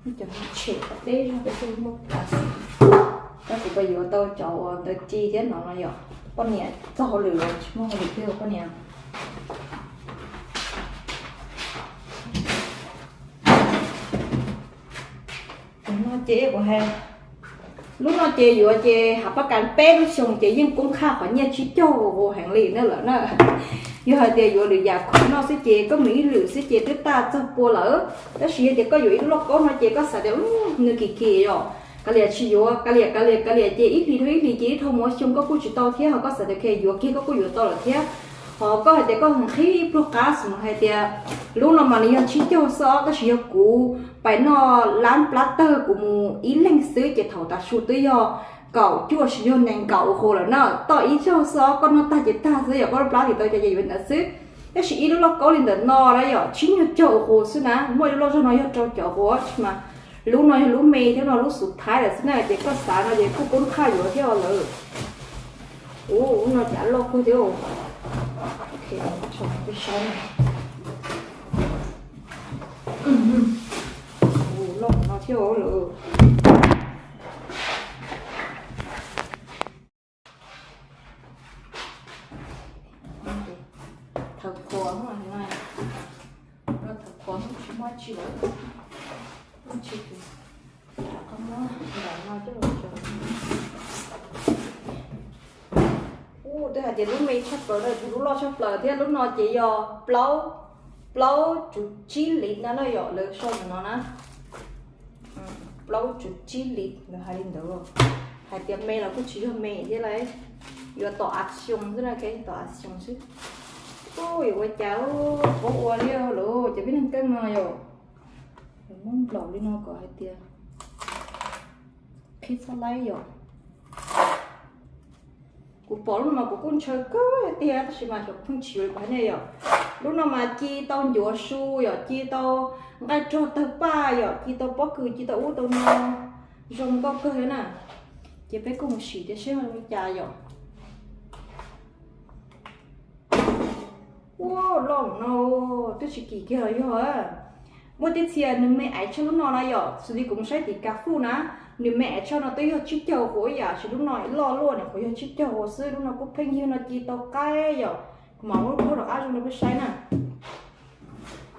Cov tshem kom deb zog peb thiaj muaj plas. Tab kuv pais yuav tau cov uas ntawd ci thiab no no yom. Poj niam txog hauj lwm los tsis muaj hauj lwm twg poj niam. Tus no ces kuv hais, lub no ces yuav ces hav paj kas peb lub xyoo ces yeej koob khaj qhov nyiaj tsib caug heev li na lawm na. Yog hais tias yuav lwm yam khoom noj xwb ces koj mus ib lwm xwb ces twb tag txog pua lawm. Tab sis yog tias koj yuav ib lub lauj kaub no ces koj xav tias nws kim kim yom, kav liam tsis yuav, kav liam kav liam kav liam ces ib hlis dhau ib hlis ces ib dhau mus ua xyoo koj kuj tsis tau thiab, ho koj xav tias yuav kiag koj kuj yuav tau lawm thiab. Ho koj hais tias koj nqhis ib pluag qab xwb hais tias lub no mas nws yog tsib caug xwb os, tab sis yog kuv pais noj lab plab tawg kuv mus ib leeg xwb ces thaum tav su twb yog kaum cuaj sis yog nees nkaum ua qus lawm na. Toj ib zaug xwb os, koj noj tag ces tag xwb, yog koj lub plab tim tau cov ces yuav ntawd xwb. Tab sis ib lub lauj kaub li ntawm no na yom, tsib nyuag caug ua qus xwb na, muaj ib lub loj zog no yog rau caum ua qus tsis mas. Lub no yog lub me thiab no lub xub thaiv lawm xwb na, ces koj xav no ces kuj koob khaj yuav thiab lawm. Ub, lub no cas loj kawg thiab. Loj no thiab lawm. Thaum qhuav, thaum qhuav tsis muaj tsi lawm. Ub, twb hais tias lub me tshaj plaws no, lub loj tshaj plaws thiab, lub no ces yog plaub, plaub tsuv tsib lis na, no yog lawv sau ntawm no na. Plaub tsuv tsib lis lawv hais li ntawd. Hais tias me los kuj tsis yog me thiab lauj, yuav tom av xyoo xwb na, tom av xyoo xwb. Ub, yuav ua cas, paub ua li lawm, cov peb neeg keej no yom. Muab nplaum li no kom hais tias qhib txhob laib yom. Kuv pom lub no kuv kuj ntshaw kawg tiag tab sis mas xyov kuv pheej tsis yuav li kuv hais nej yom. Lub no mas ci tau ncuav su yom, ci tau nqaij rog tawg paj yom, ci tau pob kws, ci tau ub tau no, zoo nkauj kawg na. Ces peb kuj mus sim tias seb zoo li cas yom. Ua loj no twb tsis kim kiag los yog. Muaj tej txhia nws me aiv tshaj lub no na yom, xws li kuv mus saib tim Kafuj na, nws me aiv tshaj no twb yog tsib caug ua qus ib yam, tab sis lub no loj luaj, nws qhuav yog tsib caug ua xwb. Lub no kuj pheej yog no ci tau qaib yom. Kuv mam muab lub rau qab zoo rau peb saib na.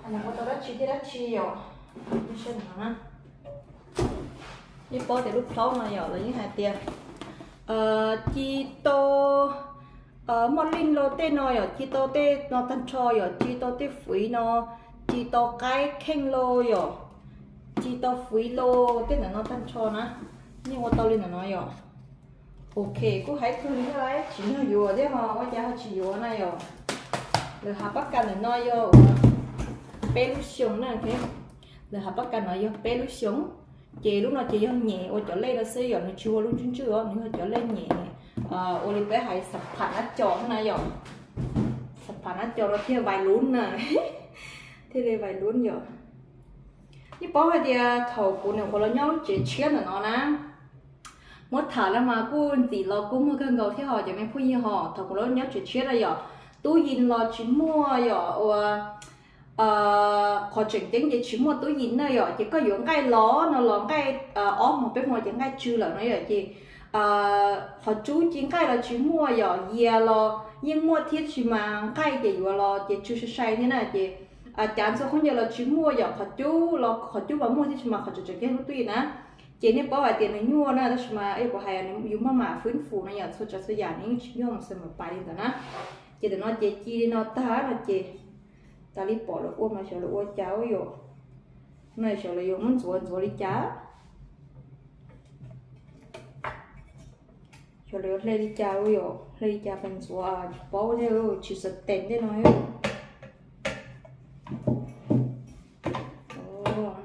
Ua tau dab tsi thiab dab tsi yom. Nej paub tias lub plaub no yom, lawv yeej hais tias ci tau moj lij los tej no yom, ci tau tej no tag nrho yom, ci tau tej fiv no, ci tau qaib kheej los yom, ci tau fiv los tej ntawm no tag nrho na. Nej ua tau li ntawm no yom. Ok, kuj hais kawg li thiab, tsis yog yuav thiab ho ua cas ho tsis yuav na yom. Lawv hav pab kas ntawm no yog peb lub xyoo na. Lawv hav pab kas no yog peb lub xyoo, ces lub no ces yog nyem ua cov lej no xwb yom, nws tsis ua lub ntswj ntswj os, nws yog cov lej nyem, ua li peb hais xam pham nab co na yom. Xam pham nab co no thiaj vais lub na, thiaj li vais lub yom. Nej paub hais tias thaum kuv nyuam qhuav los nyob lub tsev tshiab ntawm no na, muab tham na mas kuj ntxim los kuj muag kawg nkaus thiab ho cov me phooj ywg ho. Thaum kuv los nyob tsev tshiab na yom, tub yis los tsis muaj yom, ua qhov tseem ceeb ces tsis muaj tub yis na yom, ces koj yuav nqaij los no los nqaij ob hmos peb hmos ces nqaij tsw lawm no yom, ces qhov cub ci nqaij los tsis muaj yom, yias los yeej muaj thiab tab sis mas nqaij ces yuav los ces tsw sai sai thiab na, ces cav ntxhua khaub ncaws los tsis muaj yom, qhov cub los qhov cub mas muaj thiab tab sis mas qhov tseem ceeb lub tub yis na. Ces nej paub hais tias nws nyuaj na tab sis mas kuv hais yus maj mam fwb fus no yom, txhua tsav txhua yam nws yeej tsis nyuaj mus xwb mas pais li ntawd na. Ces ntawm no ces ci li no tag no ces tas li pom lawv ua mas xyov lawv ua cas yom. No xyov lawv yuav muab ntxuav ntxuav li cas. Xyov lawv yuav hle li cas yom, hle li cas pais ntxuav tsis paub thiab, tsis xav teem tej no.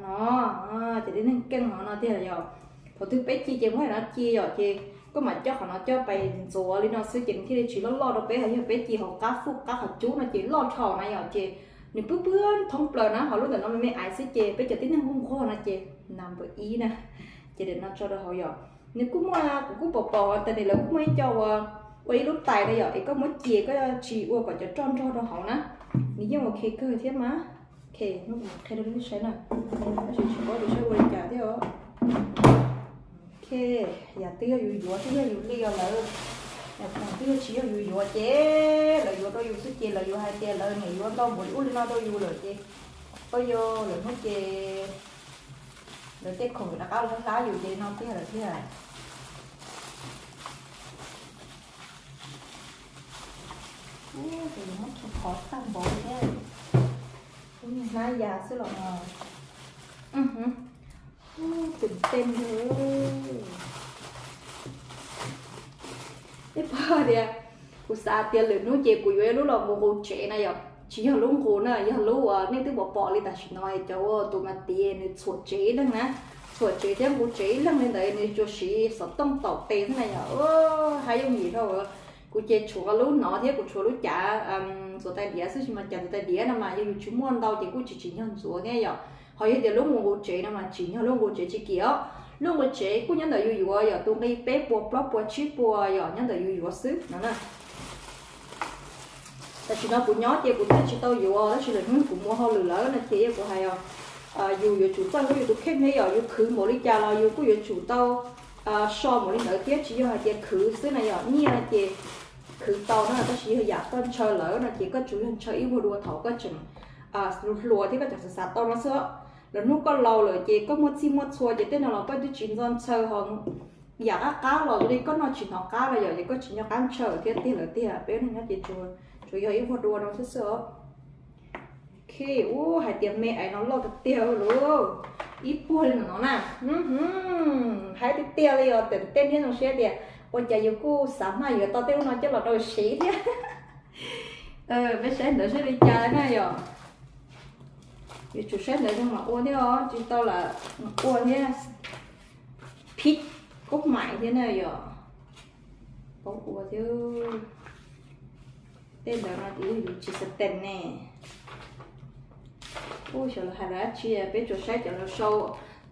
No, ces li neeg keej no no tiag yom. Thaum twg peb ci ces muab no ci yom, ces koj mam coj qhov no coj pais ntxuav li no xwb ces nws thiaj li tsis loj loj rau peb. Yog peb ci hauv qab fuj qab qhov cub no ces loj dhau na yom, ces nws pwb pwb thoob plaws na. Ho lub ntawm no me me aiv xwb ces peb cov tib neeg nquag nquag no ces number ib na. Ces ntawm no tso rau hauv yom. Nws kuj muaj, kuv kuj pom pom tas nim lawv kuj muaj ib co ua, ua ib lub tais na yom, es koj muab cia koj tsis ua kom cov roj nrog rau hauv na, nws yeej ok kawg thiab mas. Ok, Hnub kuv qhia rau nej saib na, tab sis tsis paub tias saib ua li cas thiab os. Ok, yam twb yog yus yuav twb yog yus li os lawm, yam khoom twb yog tsis yog yus yuav ces lawv yuav rau yus xwb ces lawv yuav hais tias lawv niam yuav ntau npaum li ub li no rau yus lawm ces, o yog lawm hnub ces lawv tej khoom rov qab hlab yus ces no tiag lawm thiab. Ub, ces yus muab tso qhov tag npaum thiab, ub, hnab ya xwb los no. Ub, tus tej ntawd, nej paub tias kuv xav tias lwm hnub ces kuv yuav ib lub los nqus nqus tsev na yom, tsis yog lub nqus na, yog lub uas nej twb pom pom li tam sim no cov ua tus mas tiv nws txhuam tsev ib leeg na, txhuam tsev thiab nqus tsev ib leeg li ntawd nws tsuas siv xov tooj taum tes xwb na yom. Hais yooj yim dhau. Kuv ces tshuav lub no thiab kuv tshuav lub cav xuas tais diav xwb, sis mas cav xuas tais diav no mas yog yus tsis muaj ntau ces kuj tsis tsim nyog ntxuav thiab yom. Ho yog tias lub nqus nqus tsev no mas tsim nyog lub nqus tsev tsis kim os. Lub nqus tsev kuj nyob ntawm yus yuav yom, tus nqi peb puas plaub puas tsib puas yom, nyob ntawm yus yuav xwb no na. Tam sim no kuv nyob ces kuv thiaj tsis tau yuav, tab sis lwm hnub kuv mus hauj lwm lawm no ces yog kuv hais os, yus yuav tsum txawj hlub yus tus kheej thiab yom, yus khwv npaum li cas los yus kuj yuav tsum tau so npaum li ntawd thiab, tsis yog hais tias khwv xwb na yom, nyiaj ces khwv tau na, tab sis yog yam koj ntshaw lawm no ces koj tsuas yog ntshaw ib vuag dua thaum koj tseem hluas hluas thiab koj tseem xav xav tau no xwb. Lwm hnub koj laus lawm ces koj muaj txhij muaj txhua ces tej no los koj twb tsis ntxo ntshaw ho, yam qab qab los zoo li koj noj tsis hnov qab los yom, ces koj tsis nco qab ntshaw thiab tiag lawm tiag. Peb neeg nyob ces tsuas yog ib vuag dua no xwb xwb os. Ok, ub, hais tias me ais no loj tiag tiag lauj, ib puag li no na. Hais tiag tiag li os, tam tej niag zoo siab tias ua cas yus kuj xav mas yuav tau tej ub no coj los rau siv thiab. Peb saib ntawd saib li cas na yom. Yuav tsum saib ntawd zoo mam ua thiab os, tsis tau lam ua thiab. Phib kub maim thiab na yom. Paub ua thiab. Tej ntawd no ces yog yus tsis xav tees ne. Ub, xyov lawv hais lawv dab tsi, peb tsuas saib cov lawv sau,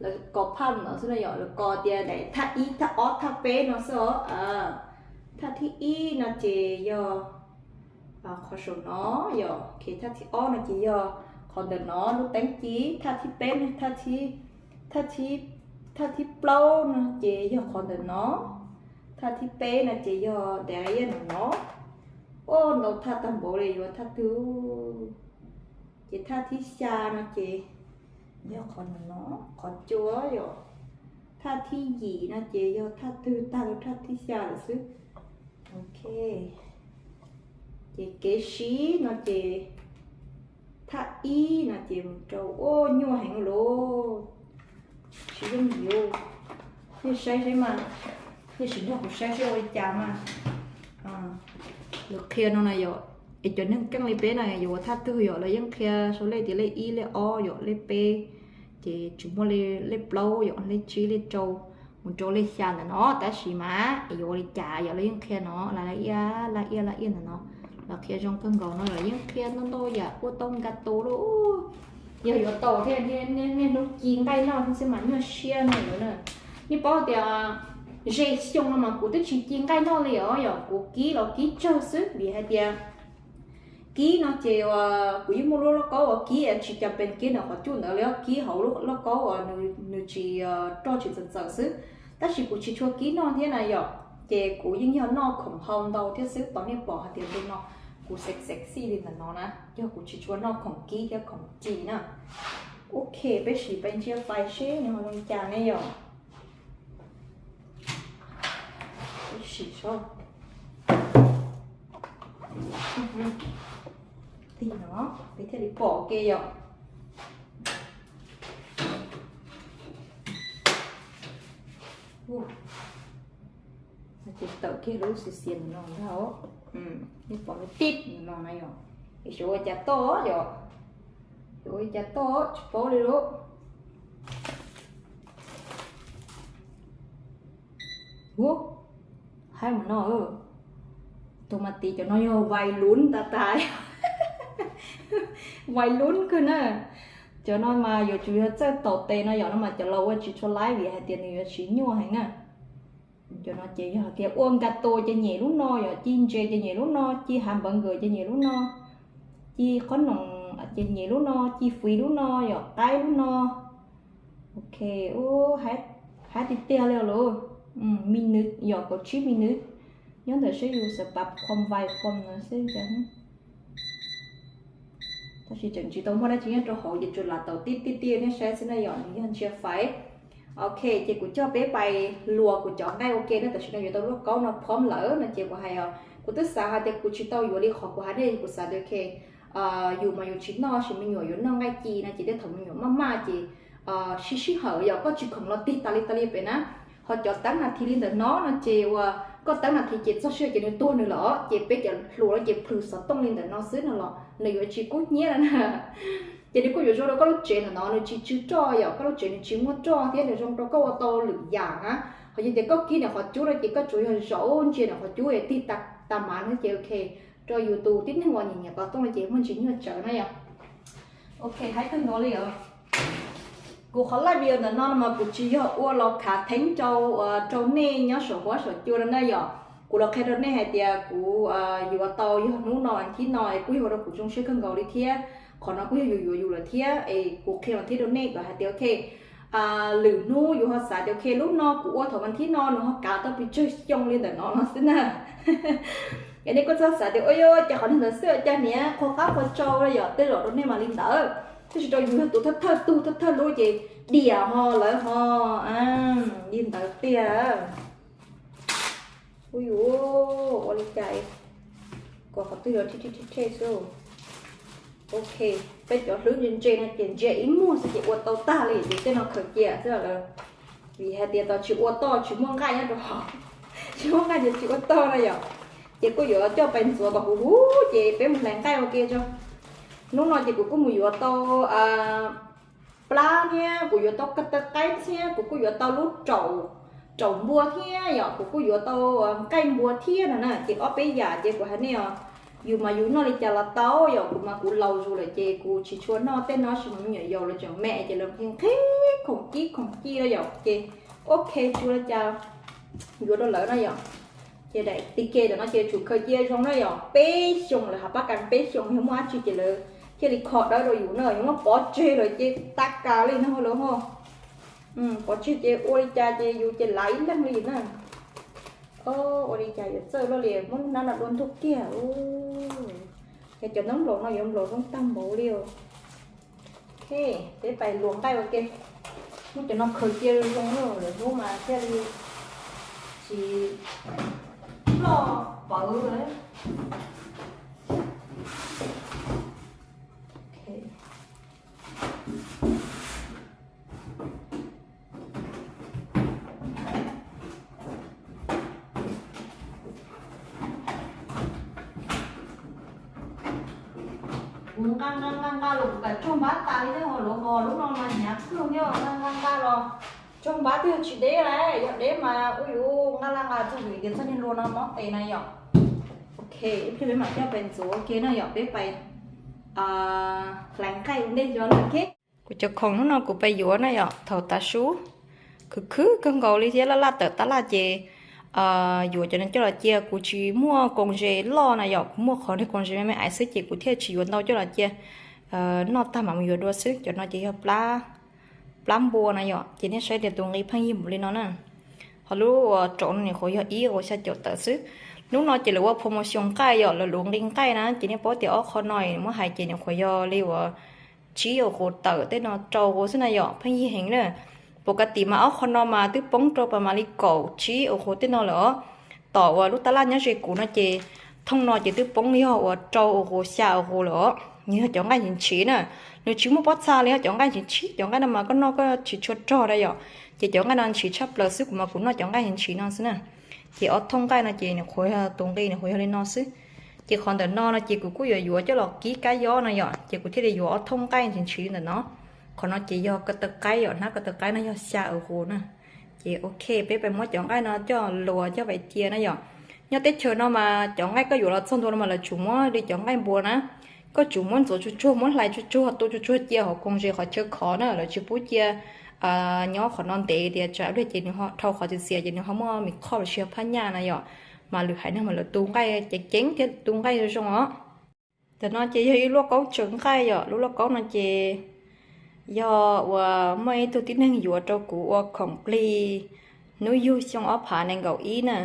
lawv kos phaj ntawd xwb na yom, lawv kos tias daim thaj ib thaj ob thaj peb no xwb os. Thaj thib ib no ces yog qhov saum no yom, thaj thib ob no ces yog qhov ntawm no lub teeb ci, thaj thib peb, thaj thib, thaj thib plaub no ces yog qhov ntawm no, thaj thib peb no ces yog daim no no. Ub, ntau thaj tag npaum li, yuav thaj twg? Ces thaj thib xya no ces yog qhov ntawm no, qhov cua yom. Thaj thib yim no ces yog thaj twg tag rau thaj thib xya lawm xwb. Ok, ces kev sib no ces thaj ib no ces mus rau, ub, nyuaj heev lauj. Tsis yooj yim. Nej saib saib mas, nej sim nrog kuv saib saib ua li cas mas. Lawv qhia no na yom, es cov neeg keej li peb na yuav ua thaj twg yom, lawv yeej qhia sau lej tias lej ib lej ob yom, lej peb, ces tsis muaj lej plaub yom, lej tsib lej rau, mus rau lej xya ntawm no. Tab sis mas es yuav ua li cas yom, lawv yeej qhia no, laj iab laj iab laj iab ntawm no, lawv qhia zoo kawg nkaus no, lawv yeej qhia ntau ntau yam ua tau nka tus lauj. Yog yuav tau thiab, niaj hnub ci nqaij noj thiab xwb mas nyuaj siab no yuav na. Nej paub tias ze xyoo no mas kuv twb tsis ci nqaij noj li os, yog kuv kib los kib tsawg xwb, vim hais tias kib no ces kuv yeej muaj lub lauj kaub uas kib tsis cas pes kib ntawm qhov cub ntawd li, kib hauv lub lauj kaub uas nws tsis roj tsis txawm txawm xwb. Tab sis kuv tsis tshua kib noj thiab na yom, ces kuv yeej yog noj khoom hau ntau thiab xwb. Tau nej pom hais tias ntu no kuv xev xev xij li ntawm no na, yog kuv tsis tshua noj khoom kib thiab khoom ci na. Ok, peb sim peb ntsiab fais seb nws ho zoo cas ne yom. Peb sim seb. Tig no, peb thiaj li pom ke yom. Ces tawm kiag lub xiav xiav no ntag. Nej pom lub tib no na yom. Es xyov ua cas toj yom. Xyov ua cas toj tsis paub li lauj. Hu, haib mus no. Tus mas tiv cov no yog vais lub tas tas. Vais lub kawg na. Cov no mas yuav tsum yog txawj taus tes no yom, no mas cov laus ua tsis tshua laib vim hais tias nws yuav siv nyuaj heev na. Cov no ces yog tias ua nka tua ces nyem lub no yom, ci ntses ces nyem lub no, ci hav npawv nkawm ces nyem lub no, ci qhob noom Ces nyem lub no, ci fiv lub no, yom, qaib lub no. Ok, haib tiag tiag li lauj. Mi nws yom, kaum tsib mi nws, nyob ntawm seb yus xav pab qhuam vais qhuam no xwb. Tab sis tseem tsis tau muaj dab tsi nyob rau hauv, ces tsuas lam tau tib tib tib nej saib xwb na yom, nws yog ntsia faiv. Ok, ces kuv coj peb pais luas kuv cov nqaij ua ke na. Tam sim no yuav tau lub kaub no phom lawm no ces kuv hais, kuv twb xav hais tias kuv tsis tau yuav li qhov kuv hais nej, kuv xav tias ok, yus mas yus tsis noj, sis me nyuam yuav noj nqaij ci no ces tej thaum me nyuam maj maj ces sib sij hawm yom, koj tsis khoom los tig tas li tas li pem na. Ho cov teeb nas this li ntawm no no ces uas koj teeb nas this ces txog sij hawm ces nws tuag nws lawm, ces peb cov hluas no ces plhws xov tooj li ntawm no xwb no los nws yuav tsis kub hnyiab na. Ces nws kuj yuav zoo rau koj lub tsev ntawm no, nws tsis tsw roj yom, koj lub tsev nws tsis muaj roj thiab nws zoo rau koj ua tau lwm yam na. Ho yog tias koj kib ntawm qhov cub no ces koj tsuas yog zaum ntsia ntawm qhov cub es tig tas tas mas no ces ok, rau yus tus tib neeg uas nyiam nyiam kov tooj no ces muaj ntsis nyuaj tsawv na yom. Ok, haib kawg nkaus li os. Kuv qhov live video ntawm no no mas kuv tsis yog ua los khav theeb rau, rau nej nyob saum huab saum cua no na yom. Kuv los qhia rau nej hais tias kuv yuav tau yog hnub no thib no es kuj yog ua rau kuv zoo siab kawg nkaus li thiab. Qhov no kuj yog yus yuav yus lawm thiab es kuv qhia mas thiab rau nej kom hais tias ok, lwm hnub yus ho xav tias ok lub no kuv ua thaum mas thib no nws ho kav tau pes tsawg xyoo li ntawm no no xwb na. Es nej kuj txhob xav tias ua cas qhov niag ntawd xwb cas niam qhuav qab qhuav tsau yom, tej zaum rau nej mas li ntawd. Tab sis rau yus yog tus thawj thawj tug thawj thawj lub ces diam ho lawv ho li ntawd tiag. Ua yus, ua li cas kom qhov twg yuav rhe rhe xwb. Ok, peb cov hlwb ntse ntse no ces ntsia ib muag xwb ces ua tau tag li, ces tej no khaws cia xwb lawm. Vim hais tias tau tsis ua toj tsis muaj nqaij nyob rau hauv, tsis muaj nqaij ces tsis ua toj na yom. Ces kuj yuav coj pais ntxuav kom huv huv ces peb mus hlais nqaij ua ke tso. Hnub no ces kuv kuj mus yuav tau plab thiab, kuv yuav tau ko taw qaib thiab, kuv kuj yuav tau lub raum npua thiab yom, kuv kuj yuav tau nqaij npua thiab no na. Ces ob peb yam ces kuv hais nej os, yus mas yus noj li cas los tau yom, kuv mas kuv laus zus lawm ces kuv tsis tshua noj tej no sis mas me nyuam yaus lawv tseem me ces lawv nqhis nqhis khoom cib khoom ci no yom, ces ok tsis ua li cas, yuav rau lawv no yom. Ces daim tis ke ntawm no ces tsum khaws cia zoo na yom, peb xyoos lawv hais pab kas peb xyoos yog muaj dab tsi ces lawv thiaj li kho dawb rau yus na, yus muab pov tseg lawm ces tas kas li no lawm ho. Pov tseg ces ua li cas ces yus ces lav ib leeg li na. Ua li cas yuav txawj luaj li, muab lub hnab no dua ntug kiag. Yog cov ntaub nplaum no yuav nplaum zoo tag npaum li os. Ok, peb pais luas nqaij ua ke. Muab cov no khaws cia zoo zoo lawm hnub mas thiaj li tsis ploj pawv. Kuv nqa nqa nqa nqa los kuv kam tsaug npab tas li thiab, lub hos lub no mas hnyav kawg thiab, nqa nqa nqa los tsaug npab twb yog tsis deb lawm, yog deb mas ua yus nqa la nqa txog vim tias txog niag luas no mob tes na yom. Ok, ib pliag peb mam coj pais ntxuav ua ke na yom, peb pais hlais nqaij ua ntej zog na. Ok, kuv cov khoom hnub no kuv pais yuav na yom, thaum tav su khwv khwv kawg nkaus li thiab laj laj tawm tab laj ces yuav cov no coj los cia, kuv tsis muaj koos zes loj na yom, kuv muaj qhov niag koos zes me me aiv xwb ces kuv thiaj tsis yuav ntau coj los cia, noj tag mam mus yuav dua xwb. Cov no ces yog plab npua na yom, ces nej saib tias tus nqi pheej yig npaum li no na. Ho lub uas raum no nyuam qhuav yog ib qhuav xya caum tawm xwb. Hnub no ces lawv ua promotion nqaij yom, lawv luv nqi nqaij na, ces nej paub tias ob qho no muab hais ces nyuam qhuav yog li uas tsib euro tawm tej no rau qhuav xwb na yom, pheej yig heev na. Pus kav tim mas ob qho no mas twb poob rau pas mam li kaum tsib euro tej no lawm os. Tom uas lub tab laj nyob ze kuv no ces thooj no ces twb poob yog uas rau euro xya euro lawm os. Nws yog cov nqaij ntshiv ntshiv na, nws tsis muaj pob txha li, yog cov nqaij ntshiv ntshiv, cov nqaij no mas koj noj koj tsis tshua rog na yom. Ces cov nqaij no ntshiv tshaj plaws xwb, kuv mas kuv noj cov nqaij ntshiv ntshiv no xwb na. Ces ob thooj nqaij no ces nws qhuav yog tus nqi nws qhuav yog li no xwb. Ces qhov ntawm no no ces kuv kuj yuav yuav coj los kib kab yob no yom, ces kuv thiaj li yuav ob thooj nqaij ntshiv ntshiv li ntawm no. Qhov no ces yog ko taw qaib yom, hnab ko taw qaib no yog xya euro na. Ces ok, peb pais muab cov nqaij no coj luas coj pais cia na yom. Nyob teb chaws no mas cov nqaij koj yuav los txog ntua no mas lawv tsum muab li cov nqaij npua na, koj tsum muab ntxuav tsuag tsuag, muab hlais tsuag tsuag, tu tsuag tsuag cia hauv koos zes qhov chaw khov na, lawv tsis pub cia nyob qhov no ntev tias tsam pliag ces nws ho dhau qhov txias txias ces nws ho muaj me khob los sis phab nyaj na yom. Mas lwm haiv neeg mas lawv tu nqaij ceev ceev thiab tu nqaij zoo os. Ntawm no ces yog ib lub lauj kaub tsaws nqaij yom. Lub lauj kaub no ces yog uas muaj ib tug tib neeg yuav rau kuv ua khoom plig hnub yug xyoo ob phav nees nkaum ib na.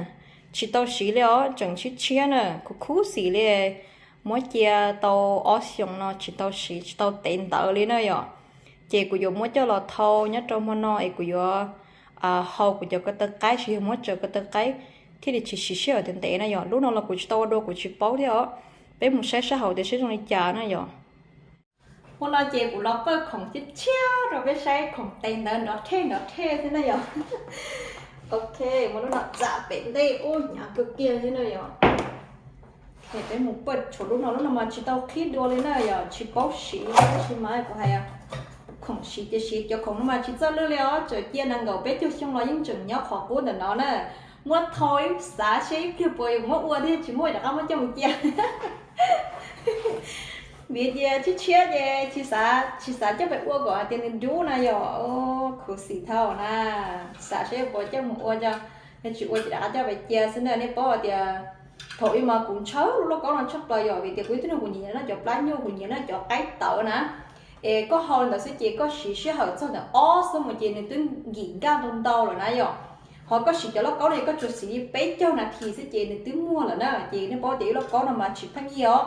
Tsis tau siv li os, tseem tshiab tshiab na, khuv khuv xim li. Muab cia tau ob xyoos no tsis tau siv, tsis tau tev ntawv li na yom. Ces kuv yuav muab coj los thau nyob rau hmo no es kuv yuav hau kuv cov ko taw qaib, tsis yog muab tsaws ko taw qaib thiaj li tsis siv sij hawm ntev ntev na yom. Lub no los kuv tsis tau ua dua, kuv tsis paub thiab os. Peb mus saib sab hauv tias seb zoo li cas na yom. Hmo no ces kuv los pawj khoom tshiab tshiab rau peb saib, khoom tes ntawv nrov rhe nrov rhe xwb na yom. Ok, muab lub no txam pem ntej, ub, hnyav kawg kiag xwb na yom. Peb mus pawj tshuav lub no, lub no mas tsis tau qhib dua li na yom, tsis paub siv tab sis mas kuv hais khoom siv ces siv, cov khoom no mas tsis txawj lwj li os, txawm cia nees nkaum peb caug xyoo los yeej tseem nyob qhov qub ntawm no na. Muab thau ib xav seb ib pliag puas yuav muab ua thiab tsis muaj rov qab muab coj mus cia. Vim tias tshiab tshiab ces tsis xav, tsis xav coj pem ua kom hais tias nws dub na yom. Khuv xim dhau na, xav seb puas coj mus ua, yog tsis ua ces rov qab coj pem cia xwb na. Nej paub hais tias thaum ub mas kuv ntshaw lub lauj kaub no tshaj plaws yom, vim tias kuv ib tug neeg kuv nyiam noj cov plab nyuj, kuv nyiam noj cov qaib tawv na. Es koj hau li ntawd xwb ces koj siv sij hawm txog ntawm ob xuab moos ces nws twb nkim nkaj ntau ntau lawm na yom. Ho koj siv cov lauj kaub no es koj tsuas siv li peb caug nas this xwb ces nws twb muag lawm na. Ces nej paub tias ib lauj kaub no mas tsis pheej yig os.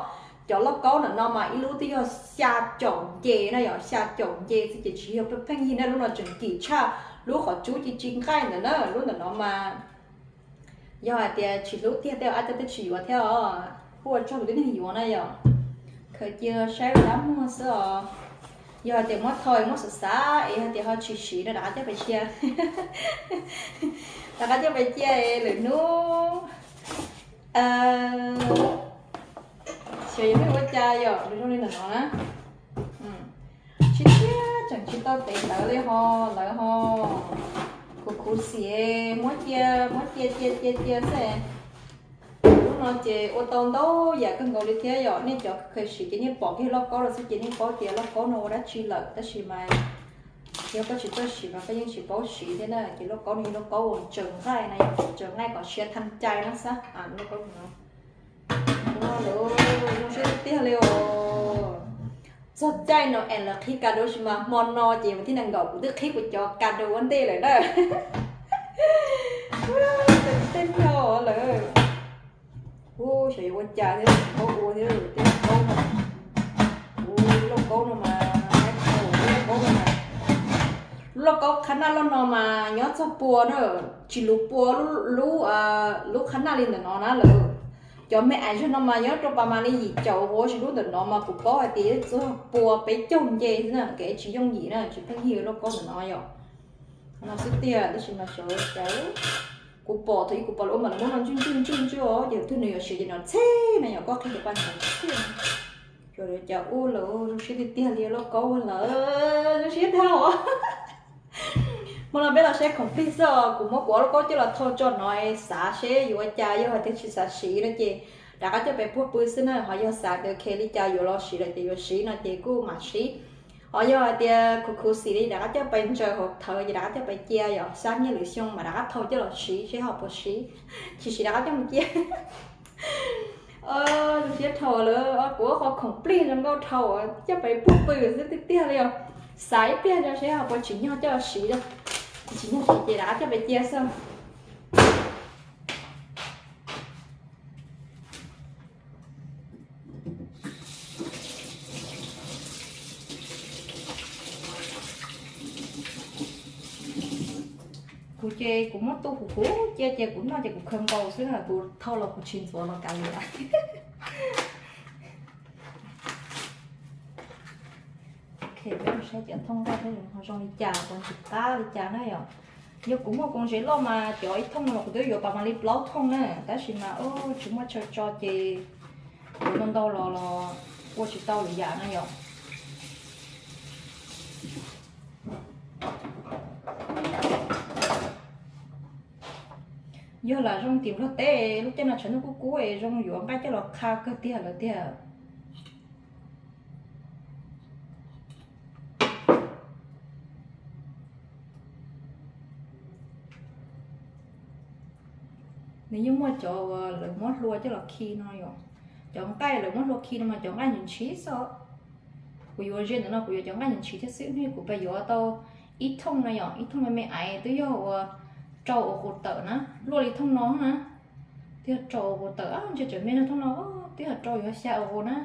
Cov lauj kaub ntawm no mas ib lub twb yog xya caum nce na yom, xya caum nce xwb ces tsis yog pheej yig na. Lub no tseem kim tshaj lub qhov cub ci ci nqaij ntawd na. Lub ntawm no mas yog hais tias tsis hlub tiag tej ab coj twb tsis yuav thiab os, kuj ua tsaug tus tib neeg yuav na yom. Khaws cia saib dab muag xwb os. Yog hais tias muab thau muab xav xav es hais tias ho tsis siv no rov qab coj pem cia. Rov qab coj pem cia es lwm hnub xyov yuav muab ua cas yom, zoo li ntawm no na. Tshiab tshiab tseem tsis tau tev ntawv li ho, lawv ho khuv khuv xim, muab cia, muab cia cia cia cia xwb. Lub no ces ua tau ntau yam kawg nkaus li thiab yom. Nej cov kheev siv ces nej pom kiag lauj kaub los xwb ces nej paub tias lauj kaub no ua dab tsi lawm, tab sis mas yog koj tsis txawj siv mas koj yeej tsis paub siv thiab na. Ces lauj kaub no yog lauj kaub uas tsaws nqaij na, tsaws nqaij kom siav thaj cai no xwb. Lauj kaub no zoo siab tiag tiag li os. Txog caij no es lawv qhib ka dua, tab sis mas hmo no ces vas thib nees nkaum kuv twb qhib kuv cov ka dua ua ntej lawm na. Tej no lawm. Ub, xyov yuav ua cas thiab, paub ua thiab tej lauj kaub no. Ub, lauj kaub no mas, lauj kaub no mas, lub lauj kaub qhab naj loj no mas nyob txog pua na, tsis luv pua lub, lub qhab naj li ntawm no na lawm. Cov me ais zog no mas nyob rau pas mas li yim caum ua, tsis dub ntawm no mas kuv paub hais tias txog pua peb caug nce xwb na, kev tsis yooj yim na, tsis pheej yig lauj kaub ntawm no yom. No xwb tiag, tab sis mas xyov cas kuv pom thaum ub kuv pom lawv ua mas lawv muab no ntswj ntswj ntswj ntswj os, ces tus nws yuav siav ces no txhij na yom, koj qhib tus pas no txhij na. Xyov yuav cas ua lawm, zoo siab tiag tiag li lauj kaub lawm, zoo siab dhau. Hmo no peb los saib khoom plig xwb os, kuv muab kuv ob lauj kaub coj los thau tso no, xav seb yuav ua cas, yog hais tias tsis xav siv no ces rov qab coj pem puag pw xwb na, ho yog xav tias li cas yuav los siv lawm ces yuav siv no ces kuj mam siv. Ho yog hais tias khuv khuv xim li rov qab coj pem ntsaws hauv thawv ces rov qab coj pem cia, yog xya niaj lwm xyoo mas rov qab thau coj los siv seb ho puas siv, tsis siv rov qab coj mus cia. Zoo siab dhau lawm, kuv ob qho khoom plig zoo nkauj dhau coj pem puag pw xwb tiag tiag li os. Xav ib pliag no seb ho puas tsim nyog coj los siv, tsis tsim nyog siv ces rov qab coj pem cia xwb. Kuv ces kuv muab tu huv huv cia ces kuv noj ces kuv khaws nkaus xwb na, kuv thau los kuv tsis ntxuav los kav liam. Peb saib cov thooj nqaij thiab ho zoo li cas, puas ntxim qab li cas na yom. Yog kuv muaj koom zem loj mas cov ib thooj no los kuv twb yuav pas mam li plaub thooj na, tab sis mas tsis muaj chaw tso ces yuav ntau ntau los los ua tsis tau lwm yam na yom. Yog lam zoo tim Nplog teb, lub caij no tshav ntuj kub kub es zoo yuav nqaij coj los qha kawg tiag lawm tiag. Nws yeej muaj cov uas lawv muab hlua coj los khi no yom. Cov nqaij lawv muab hlua khi no mas cov nqaij ntshiv ntshiv xwb. Kuv yuav ze ntawm no kuv yuav cov nqaij ntshiv ntshiv thiab xwb, hnub kuv pab yuav tau ib thooj no yom, ib thooj me me aiv twb yog ua rau ua qus tawm na, luaj li thooj no na, twb yog rau ua qus tawm, ntshe tseem me no thooj no, twb yog rau yuav xya ua qus na.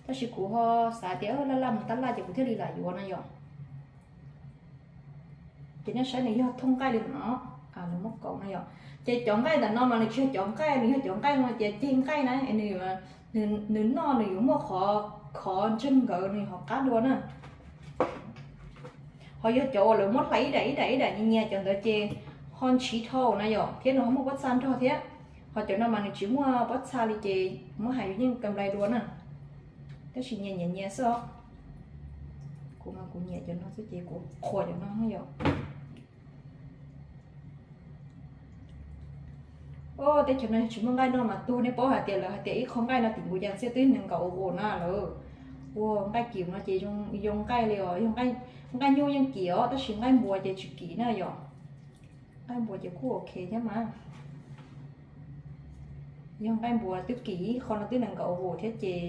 Tab sis kuv ho xav tias laj laj mus tab laj ces kuv thiaj li lam yuav no yom. Ces nej saib nws yog thooj nqaij li no, nws muab kaum no yom. Ces cov nqaij ntawm no mas nws tsis yog cov nqaij, nws yog cov nqaij no tias ceg nqaij na, nws noj nws yuav muaj qhov khov ntseg nkawd nws ho qab dua na. Ho yog cov uas lawv muab hlais ib daim ib daim ib daim nyias nyias cov ntawd ces ho ntshiv dhau na yom, thiab nws ho muaj pob txha nrog thiab. Ho cov no mas nws tsis muaj pob txha li ces muab hais yuav yeej ka nplai dua na. Tab sis nyias nyias nyias xwb os. Kuv mas kuv nyiam cov no xwb ces kuv qhuas cov no yom. Teb chaws no yog tsis muaj nqaij noj mas tuag, nej paub hais tias lawv hais tias ib qho nqaij no tim nkuv cas ntxhiab twb nees nkaum ua na lawm. Ua nqaij kim no ces zoo nqaij li os, nqaij nyuj yeej kim os, tab sis nqaij npua ces tsis kim na yom. Nqaij npua ces kuj ok thiab mas. Yog nqaij npua twb kim ib qho no twb nees nkaum ua thiab ces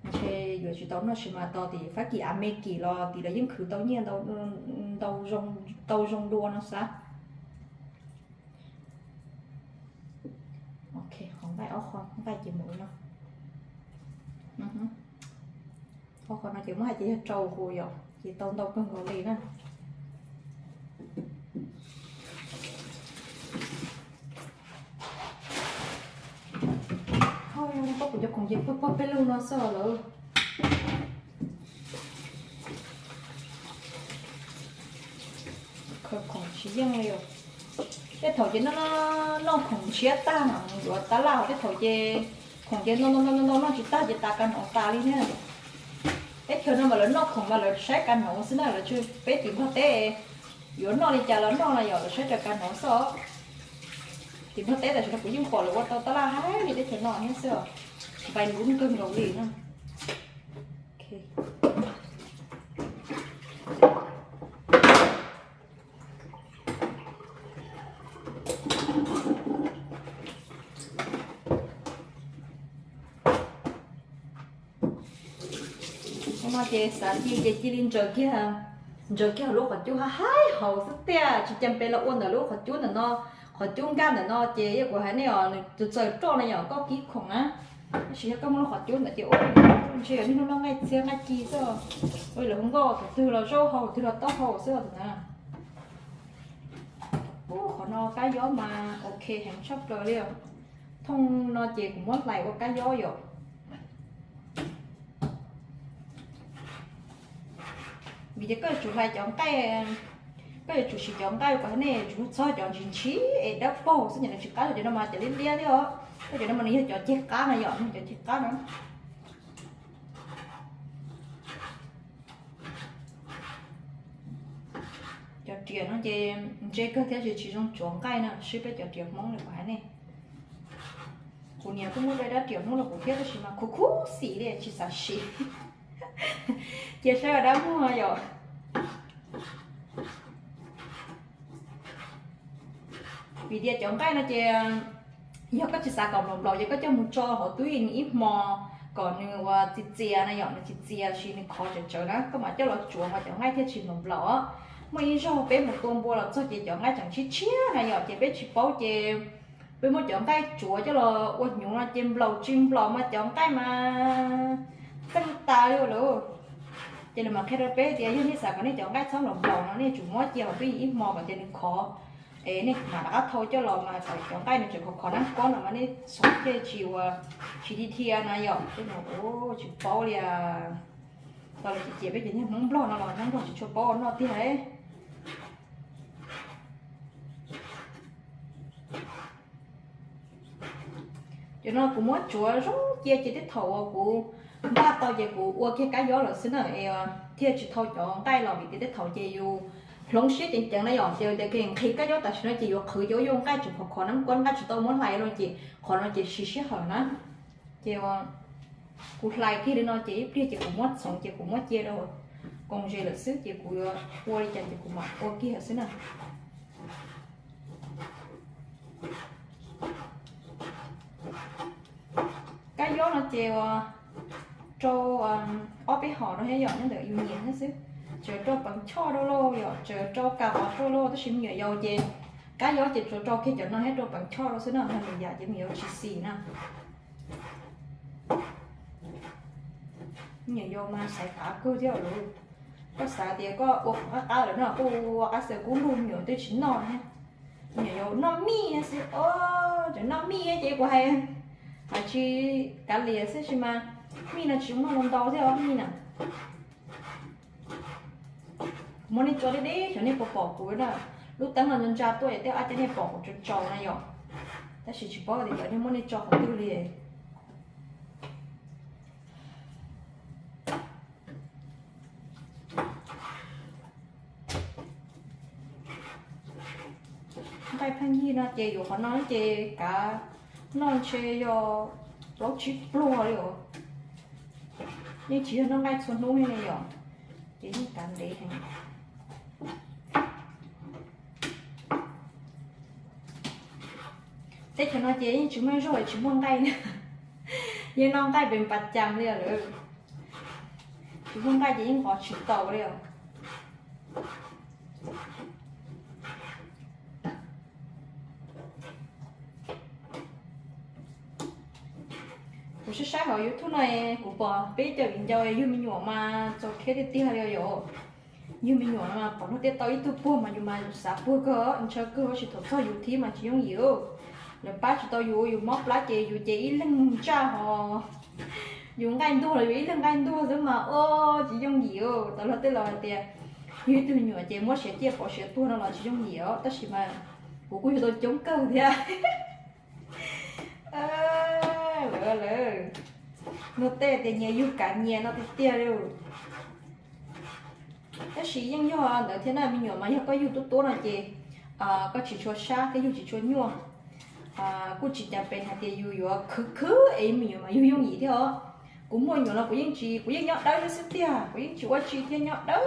ntshe yuav tsis tau noj tsis mas tos tim Fab Kis Amelikas los tim lawv yeej khwv tau nyiaj ntau zoo dua no xav. Ok, qhov nqaij ob qho nqaij ces mus no. Ob qho no ces muab hais ces yog rau hu yom, ces tau ntau kawg nkaus li na. Ho kuv cov khoom ces pag pag peb lug no xwb lawm. Khaws khoom tsis yeej li. Tej thaum ces noj khoom ntshiab tag no yuav tab laj, tej thaum ces khoom ces ntau ntau ntau ntau noj tsis tag ces tas ka hnav tas li thiab. Teb chaws no mas lawv noj khoom mas lawv saib ka hnav xwb na, lawv tsis, peb tim Nplog teb yuav noj li cas los noj no yom, lawv saib raws ka hnav xwb os. Tim Nplog teb tam sim no kuv yeej pom lawv ua tau tab laj hais li teb chaws no thiab xwb os. Npai lub kawg nkaus li na. Ua no ces xav cia ces cia li ntsaws kiag, ntsaws kiag lub qhov cub hab haib haus xwb tiag, tsis cas pes los ua ntawm lub qhov cub ntawm no, qhov cub nkaj ntawm no ces yog kuv hais nej os, nws txawm roj no yom koj kib khoom na. Tab sis yog koj muaj lub qhov cub ntawd ces ua ntshe yog niaj hnub noj nqaij txhiab nqaij ci xwb. Ua lawv hu nkauj thaum twg los zaub hau, thaum twg los taub hau xwb os na. Ub, qhov no kab yob mas ok heev tshaj plaws li os. Thooj no ces kuv muab hlais ua kab yob yom. Vim tias koj yuav tsum hlais cov nqaij, koj yuav tsum siv cov nqaij kom nej tsum txog cov ntsis ntshis es dawb paug xwb, nws tsis qab, cov no mas cov liab liab thiab os. Koj cov no mas nws yog cov ceg qab no yom, nws cov ceg qab no. Cov riam no ces ntse kawg thiab tsis zoo tsuav nqaij na, sib peb cov riam Hmoob li kuv hais nej. Kuv niam kuj muaj dab riam Hmoob rau kuv thiab tab sis mas khuv khuv xim li tsis xav siv. Cia saib ua dab muag yom. Vim tias cov nqaij no ces yog koj tsis xav kom nplaum nplaum ces koj coj mus tso hauv tub yees ib hmo kom nws ua txias txias na yom, nws txias txias sis nws khov tsawv tsawv na, koj mam coj los tsuav mas cov nqaij thiaj tsis nplaum nplaum. Muaj ib zaug peb mus tua npua los txog ces cov nqaij tseem tshiab tshiab na yom, ces peb tsis paub ces peb muab cov nqaij tsuav coj los ua hnyuv no ces nplaum tsis nplaum mas cov nqaij mas txeej tas li lawm. Ces lawv mam qhia rau peb tias yog nej xav kom nej cov nqaij txhob nplaum nplaum no nej tsum muab cia hauv tub yees ib hmo kom tias nws khov es nej mam rov qab thau coj los mas kom cov nqaij nws tseem khov khov nab kuab no mas nej txhob cia tsis ua, tsis dhia dhia na yom. Tej no tsis paub li. Tau lawv ces peb cov niag Hmoob Nplog no los Hmoob Nplog tsis tshua paub ua noj tiag. Cov no kuv muab tsuav zoo cia ces tej thaum uas kuv npaj tau ces kuv ua kiag kab yob lawm xwb na, thiaj tsis thau cov nqaij los vim tias tej thaum ces yus hloov siab ceev ceev na yom, ces tias nqhis kab yob tam sim no ces yuav qhwv ces ua yuav nqaij tseem khov khov nab kuab nqaij tsis tau muab hlais no ces qhov no ces siv sij hawm na. Ces kuv hlais kiag li no ces ib pliag ces kuv muab txhoov ces kuv muab cia rau koom zes lawm xwb ces kuv yuav ua li cas ces kuv mam ua kiag xwb na. Kab Yob no ces uas rau ob peb hom rau thiab yom, nyob ntawm yus nyiam thiab xwb. Txawm rau peev choj rau lauj yom, txawm rau kas qov rau lauj, tab sis me nyuam yaus ces kab yob ces tsuas rau kiag cov no thiab rau peev choj rau xwb na, ho lwm yam ces me nyuam yaus tsis xis na. Me nyuam yaus mas xaiv qav kawg thiab lauj. Koj xav tias koj ua qab qab lawm no, koj ua qab xwb kub lug me nyuam twb tsis noj thiab. Me nyuam yaus noj mij xwb os, cov noj mij ces kuv hais, hais tsis kav liam xwb sis mas mij no tsis muaj ntau thiab os mij na. Kuv muab nej tso deb deb xyov nej puas pom kuv na. Lub teeb no ntsa ntsa tuaj es tej ab cov nej pom kuv tsaus tsaus na yom. Tab sis tsis paub tias cov nej muab nej tso qhov twg li. Nqaij pheej yig no ces yuav qhov no ces kav noj ntshe yog plaub tsib pluag li os. Yeej tsis yog noj nqaij txhua hnub li ne yom, ces yeej kav ntev heev. Teb chaws no ces yeej tsis muaj zog tsis muaj nqaij, yeej noj nqaij pes npas cas li lawm. Tsis muaj nqaij ces yeej qov tsis tau li os. Kuv saib saib hauv YouTube no kuv pom peb cov viv ncaus yug me nyuam mas txaus kheb tiag tiag li yom. Yug me nyuam no mas pom luag tej tau ib tug puag mas yus mas xav puag kawg, ntshaw kawg, tab sis thaum txog yus thib mas tsis yooj yim. Lawv pab tsis tau yus, yus mob plab ces yus ces ib leeg ntsaj hos. Yus nqaij ntuag los yus ib leeg nqaij ntuag xwb mas ua tsis yooj yim. Tau luag tej laus hais tias yug ib tug me nyuam ces muab siav ciaj pov siav tuag no los tsis yooj yim os, tab sis mas kuv kuj yug tau coob kawg thiab. Lawv lawv luag tej tias nyias yug kav nyias no tiag tiag li. Tab sis yeej yog ntawd thiab na, me nyuam mas yog koj yug tuab tuab no ces koj tsis tshua sab thiab yug tsis tshua nyuaj. Kuj tsis cas pes hais tias yus yuav khwv khwv es me nyuam mas yug yooj yim thiab os. Kuv muaj me nyuam no kuv yeej tsis, kuv yeej nyob dawb xwb tiag, kuv yeej tsis ua tsi thiab, nyob dawb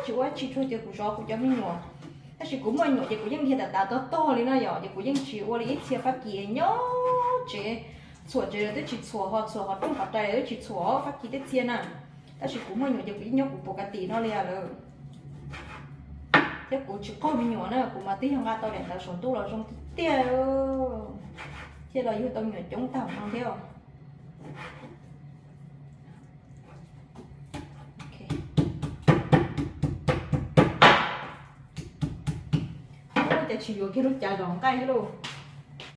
tsis ua tsi, tsuas cia kuv zov kuv cov me nyuam. Tab sis kuv muaj me nyuam ces kuv yeej dhia tas tas tog tog li no yom, ces kuv yeej tsis ua li ib txhia Fab Kis nyob tsev, txhuam tsev lawv twb tsis txhuam, ho txhuam qhov rooj qhov rais lawv twb tsis txhuam Fab Kis tej txhia na. Tab sis kuv muaj me nyuam ces kuv yeej nyob kuv pus ka tim no li lawm. Thiab kuv tsis qaug me nyuam na, kuv mas twb yog nqa tau daim ntawv saum ntuj los zoo tiag tiag, thiaj los yug tau me nyuam coob tag no thiab. Ua cas tsis yuav kiag lub cav zov nqaij thiab lauj.